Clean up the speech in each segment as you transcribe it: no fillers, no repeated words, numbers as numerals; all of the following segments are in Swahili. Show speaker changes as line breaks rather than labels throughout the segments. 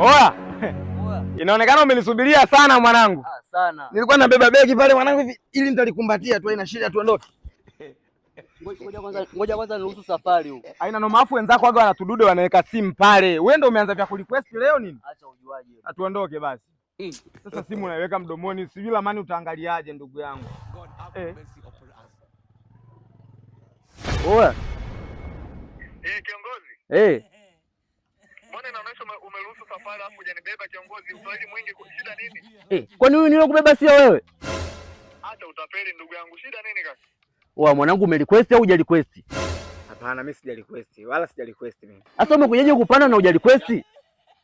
Oa. Inaonekana umenisubiria sana mwanangu.
Ah, sana.
Nilikuwa nabeba begi pale mwanangu hivi ili nitalikumbatia tu, haina shida, tuondoke.
Ngoja kwanza niruhusu safari huko.
Haina noma, afu wenzako waga wanatudude wanaweka simu pale. Wewe ndio umeanza vya kurequest leo nini?
Acha ujuaje.
Atuondoke basi. Sasa simu unaiweka mdomoni, sijui lamani utaangaliaje ndugu yangu. Eh.
Oa.
Eh, kiongozi.
Eh.
Mbona inaonyesha umeruhusu safari alafu hujanibeba kiongozi? Uswahili mwingi, shida nini?
Eh, kwani huyu nilokubeba sio wewe?
Acha utapeli ndugu yangu, shida nini kaka?
Oa mwanangu, umerequest au hujarequest?
Hapana, mimi sija request, wala sija request mimi.
Sasa umekujaje kupanda na hujarequest?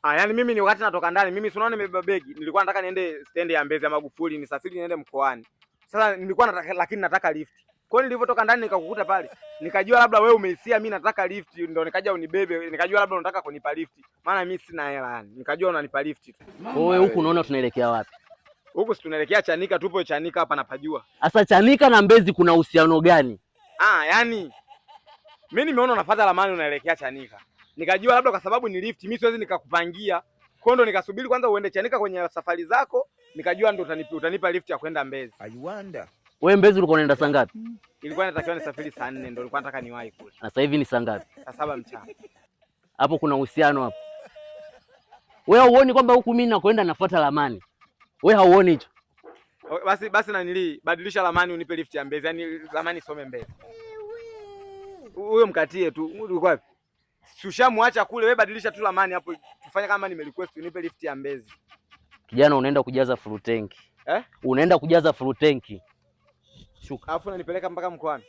Ah, yani mimi ni wakati natoka ndani, mimi si unaona nimebeba begi. Nilikuwa nataka niende stendi ya Mbezi ya Magufuli, nisafiri niende mkoani. Sasa nilikuwa nataka, lakini nataka lift. Kwa hiyo nilivyotoka ndani nikakukuta pale, nikajua labda wewe umeisia mimi nataka lift, ndio nikaja unibebe, nikajua labda unataka kunipa lift. Maana mimi sina hela yani. Nikajua unanipa lift tu.
Wewe huku unaona tunaelekea wapi?
Huku si tunaelekea Chanika, tupo Chanika hapa napajua.
Sasa Chanika na Mbezi kuna uhusiano gani?
Ah, yani mimi nimeona unafuata ramani unaelekea Chanika. Nikajua labda kwa sababu ni lift, mimi siwezi nikakupangia. Kwa ndo nikasubiri kwanza uende Chanika kwenye safari zako, nikajua ndo utanipa lift ya kwenda Mbezi.
I wonder.
Wewe Mbezi ulikuwa unaenda saa ngapi?
Ilikuwa inatakiwa nisafiri saa 4, ndo nilikuwa nataka niwahi kule.
Na sasa hivi ni saa ngapi?
Saa 7 mchana.
Hapo kuna uhusiano hapo. Wewe huoni kwamba huku mimi nakwenda nafuata ramani? Wewe hauoni hicho?
Basi nanili badilisha ramani unipe lift ya Mbezi. Yaani ramani isome Mbezi. Huyo mkatie tu. Uko wapi? Si ushamwacha kule, wewe badilisha tu ramani hapo. Tufanye kama nimerequest unipe lift ya Mbezi.
Kijana, unaenda kujaza full tank.
Eh?
Unaenda kujaza full tank. Shuka.
Alafu unanipeleka mpaka mkoani.